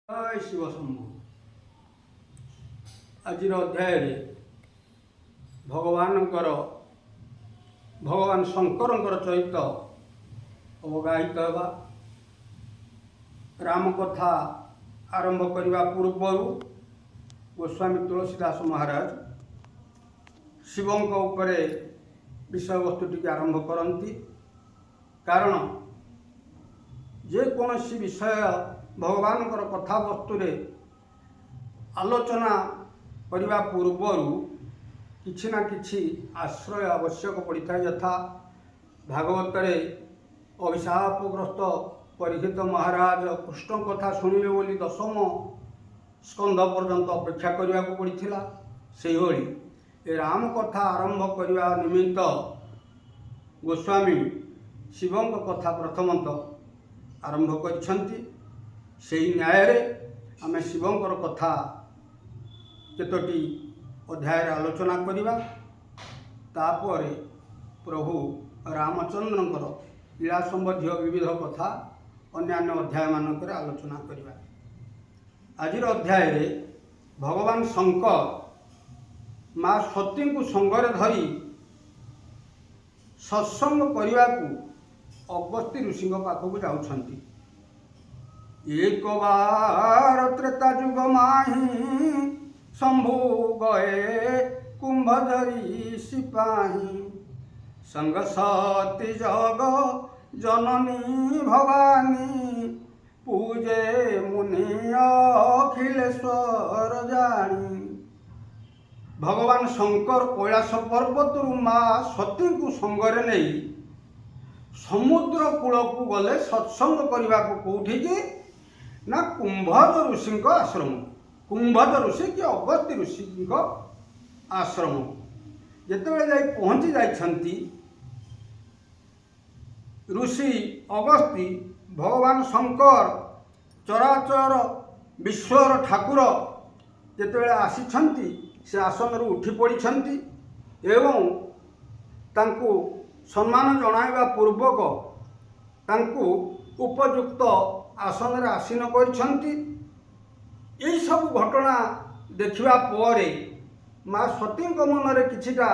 ଜୟ ଶିବ ଶମ୍ଭୁ। ଆଜିର ଅଧ୍ୟାୟରେ ଭଗବାନଙ୍କର, ଭଗବାନ ଶଙ୍କରଙ୍କର ଚରିତ ଅବଗାହିତ ହେବା। ରାମ କଥା ଆରମ୍ଭ କରିବା ପୂର୍ବରୁ ଗୋସ୍ୱାମୀ ତୁଳସୀଦାସ ମହାରାଜ ଶିବଙ୍କ ଉପରେ ବିଷୟବସ୍ତୁଟିକି ଆରମ୍ଭ କରନ୍ତି। କାରଣ ଯେକୌଣସି ବିଷୟ ଭଗବାନଙ୍କର କଥାବସ୍ତୁରେ ଆଲୋଚନା କରିବା ପୂର୍ବରୁ କିଛି ନା କିଛି ଆଶ୍ରୟ ଆବଶ୍ୟକ ପଡ଼ିଥାଏ। ଯଥା ଭାଗବତରେ ଅଭିଶାପଗ୍ରସ୍ତ ପରୀକ୍ଷିତ ମହାରାଜ କୃଷ୍ଣ କଥା ଶୁଣିବେ ବୋଲି ଦଶମ ସ୍କନ୍ଧ ପର୍ଯ୍ୟନ୍ତ ଅପେକ୍ଷା କରିବାକୁ ପଡ଼ିଥିଲା। ସେହିଭଳି ଏ ରାମ କଥା ଆରମ୍ଭ କରିବା ନିମିତ୍ତ ଗୋସ୍ୱାମୀ ଶିବଙ୍କ କଥା ପ୍ରଥମତଃ ଆରମ୍ଭ କରିଛନ୍ତି। ସେହି ନ୍ୟାୟରେ ଆମେ ଶିବଙ୍କର କଥା କେତୋଟି ଅଧ୍ୟାୟରେ ଆଲୋଚନା କରିବା। ତାପରେ ପ୍ରଭୁ ରାମଚନ୍ଦ୍ରଙ୍କର ଲୀଳା ସମ୍ବନ୍ଧୀୟ ବିବିଧ କଥା ଅନ୍ୟାନ୍ୟ ଅଧ୍ୟାୟମାନଙ୍କରେ ଆଲୋଚନା କରିବା। ଆଜିର ଅଧ୍ୟାୟରେ ଭଗବାନ ଶଙ୍କର ମା ସତୀଙ୍କୁ ସଙ୍ଗରେ ଧରି ସତ୍ସଙ୍ଗ କରିବାକୁ ଅଗସ୍ତି ଋଷିଙ୍କ ପାଖକୁ ଯାଉଛନ୍ତି। ଏକ ବାର ତ୍ରେତା ଯୁଗ ମାହିଁ, ଶମ୍ଭୁ ଗଏ କୁମ୍ଭଜ ଋଷି ପାହିଁ। ସଙ୍ଗ ସତୀ ଜଗ ଜନନୀ ଭବାନୀ, ପୂଜେ ମୁନି ଅଖିଲେଶ୍ୱର ଜାଣି। ଭଗବାନ ଶଙ୍କର କୈଳାସ ପର୍ବତରୁ ମା ସତୀଙ୍କୁ ସଙ୍ଗରେ ନେଇ ସମୁଦ୍ର କୂଳକୁ ଗଲେ ସତ୍ସଙ୍ଗ କରିବାକୁ। କୋଉଠିକି ନା କୁମ୍ଭଜ ଋଷିଙ୍କ ଆଶ୍ରମ। କୁମ୍ଭଜ ଋଷି କି ଅଗସ୍ତି ଋଷିଙ୍କ ଆଶ୍ରମ ଯେତେବେଳେ ଯାଇ ପହଞ୍ଚି ଯାଇଛନ୍ତି, ଋଷି ଅଗସ୍ତି ଭଗବାନ ଶଙ୍କର, ଚରାଚର ବିଶ୍ୱର ଠାକୁର ଯେତେବେଳେ ଆସିଛନ୍ତି, ସେ ଆସନରୁ ଉଠି ପଡ଼ିଛନ୍ତି ଏବଂ ତାଙ୍କୁ ସମ୍ମାନ ଜଣାଇବା ପୂର୍ବକ ତାଙ୍କୁ ଉପଯୁକ୍ତ ଆସନରେ ଆସୀନ କରିଛନ୍ତି। ଏଇସବୁ ଘଟଣା ଦେଖିବା ପରେ ମା ସତୀଙ୍କ ମନରେ କିଛିଟା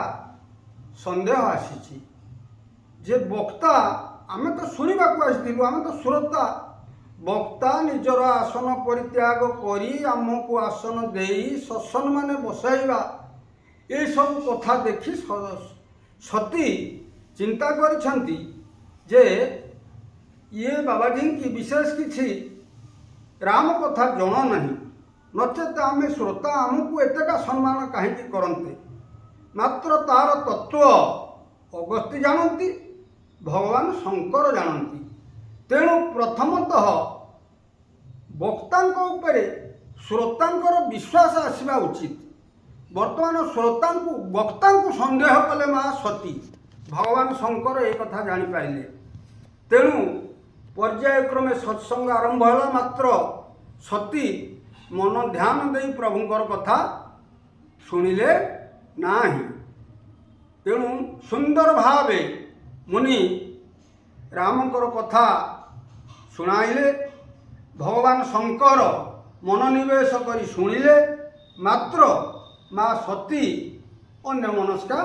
ସନ୍ଦେହ ଆସିଛି ଯେ ବକ୍ତା, ଆମେ ତ ଶୁଣିବାକୁ ଆସିଥିଲୁ, ଆମେ ତ ଶ୍ରୋତା, ବକ୍ତା ନିଜର ଆସନ ପରିତ୍ୟାଗ କରି ଆମକୁ ଆସନ ଦେଇ ସସମ୍ମାନେ ବସାଇବା, ଏସବୁ କଥା ଦେଖି ସତୀ ଚିନ୍ତା କରିଛନ୍ତି ଯେ ଇଏ ବାବାଜୀଙ୍କି ବିଶେଷ କିଛି ରାମ କଥା ଜଣା ନାହିଁ, ନଚେତ ଆମେ ଶ୍ରୋତା, ଆମକୁ ଏତେଟା ସମ୍ମାନ କାହିଁକି କରନ୍ତେ? ମାତ୍ର ତାର ତତ୍ତ୍ୱ ଅଗସ୍ତି ଜାଣନ୍ତି, ଭଗବାନ ଶଙ୍କର ଜାଣନ୍ତି। ତେଣୁ ପ୍ରଥମତଃ ବକ୍ତାଙ୍କ ଉପରେ ଶ୍ରୋତାଙ୍କର ବିଶ୍ୱାସ ଆସିବା ଉଚିତ। ବର୍ତ୍ତମାନ ଶ୍ରୋତାଙ୍କୁ ବକ୍ତାଙ୍କୁ ସନ୍ଦେହ କଲେ ମା ସତୀ। ଭଗବାନ ଶଙ୍କର ଏ କଥା ଜାଣିପାରିଲେ। ତେଣୁ ପର୍ଯ୍ୟାୟକ୍ରମେ ସତ୍ସଙ୍ଗ ଆରମ୍ଭ ହେଲା, ମାତ୍ର ସତୀ ମନ ଧ୍ୟାନ ଦେଇ ପ୍ରଭୁଙ୍କର କଥା ଶୁଣିଲେ ନାହିଁ। ତେଣୁ ସୁନ୍ଦର ଭାବେ ମୁନି ରାମଙ୍କର କଥା ଶୁଣାଇଲେ। ଭଗବାନ ଶଙ୍କର ମନୋନିବେଶ କରି ଶୁଣିଲେ, ମାତ୍ର ମା ସତୀ ଅନ୍ୟମନସ୍କା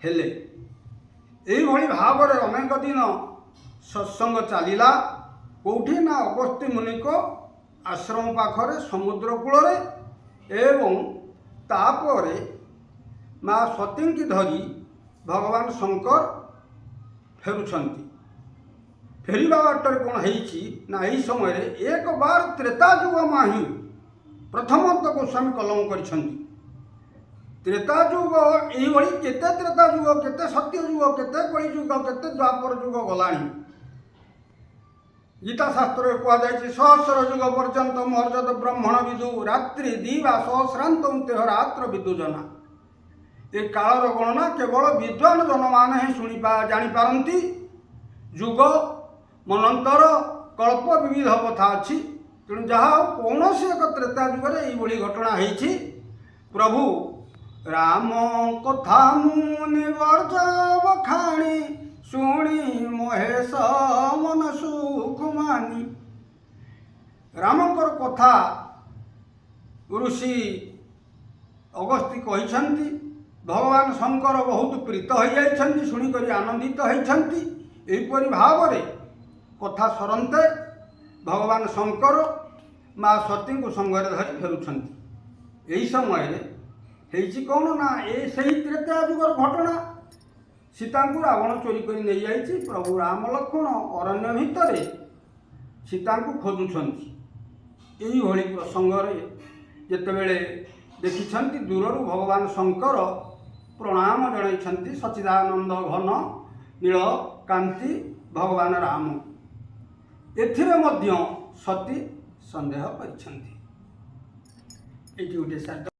ହେଲେ। ଏଇଭଳି ଭାବରେ ଅନେକ ଦିନ ସତ୍ସଙ୍ଗ ଚାଲିଲା। କେଉଁଠି ନା ଅଗସ୍ତି ମୁନିଙ୍କ ଆଶ୍ରମ ପାଖରେ ସମୁଦ୍ର କୂଳରେ। ଏବଂ ତାପରେ ମା ସତୀଙ୍କି ଧରି ଭଗବାନ ଶଙ୍କର ଫେରୁଛନ୍ତି। ଫେରିବା ବାଟରେ କ'ଣ ହେଇଛି ନା ଏହି ସମୟରେ ଏକ ବାର ତ୍ରେତା ଯୁଗ ମାହିଁ, ପ୍ରଥମତଃ ଗୋସ୍ୱାମୀ କଲମ କରିଛନ୍ତି ତ୍ରେତା ଯୁଗ। ଏଇଭଳି କେତେ ତ୍ରେତା ଯୁଗ, କେତେ ସତ୍ୟ ଯୁଗ, କେତେ କଳି ଯୁଗ, କେତେ ଦ୍ୱାପର ଯୁଗ ଗଲାଣି। ଗୀତା ଶାସ୍ତ୍ରରେ କୁହାଯାଇଛି, ସହସ୍ର ଯୁଗ ପର୍ଯ୍ୟନ୍ତ ମର୍ଯଦ ବ୍ରହ୍ମଣ ବିଦୁ, ରାତ୍ରି ଦିବା ସହସ୍ରାନ୍ତ ତେହ ରାତ୍ର ବିଦୁ ଜନା। ଏ କାଳର ଗଣନା କେବଳ ବିଦ୍ୱାନ ଜନମାନେ ହିଁ ଶୁଣି ଜାଣିପାରନ୍ତି। ଯୁଗ, ମନ୍ୱନ୍ତର, କଳ୍ପ ବିବିଧ କଥା ଅଛି। ତେଣୁ ଯାହା ହଉ, କୌଣସି ଏକ ତ୍ରେତା ଯୁଗରେ ଏଇଭଳି ଘଟଣା ହେଇଛି। ପ୍ରଭୁ ରାମ କଥା ମୁନି ବଖାଣି, ଶୁଣି ମହେଶ ମନ ସୁଖ ମାନି। ରାମଙ୍କର କଥା ଋଷି ଅଗସ୍ତି କହିଛନ୍ତି। ଭଗବାନ ଶଙ୍କର ବହୁତ ପ୍ରୀତ ହୋଇଯାଇଛନ୍ତି, ଶୁଣିକରି ଆନନ୍ଦିତ ହୋଇଛନ୍ତି। ଏହିପରି ଭାବରେ କଥା ସରନ୍ତେ ଭଗବାନ ଶଙ୍କର ମା ସତୀଙ୍କୁ ସଙ୍ଗରେ ଧରି ଫେରୁଛନ୍ତି। ଏହି ସମୟରେ ହେଇଛି କ'ଣ ନା, ଏ ସେହି ତ୍ରେତୟା ଯୁଗର ଘଟଣା। ସୀତାଙ୍କୁ ରାବଣ ଚୋରି କରି ନେଇଯାଇଛି। ପ୍ରଭୁ ରାମ ଲକ୍ଷ୍ମଣ ଅରଣ୍ୟ ଭିତରେ ସୀତାଙ୍କୁ ଖୋଜୁଛନ୍ତି। ଏଇଭଳି ପ୍ରସଙ୍ଗରେ ଯେତେବେଳେ ଦେଖିଛନ୍ତି ଦୂରରୁ, ଭଗବାନ ଶଙ୍କର ପ୍ରଣାମ ଜଣାଇଛନ୍ତି ସଚିଦାନନ୍ଦ ଘନ ନୀଳ କାନ୍ତି ଭଗବାନ ରାମ। ଏଥିରେ ମଧ୍ୟ ସତୀ ସନ୍ଦେହ କରିଛନ୍ତି। ଏଇଠି ଗୋଟେ ସାର୍।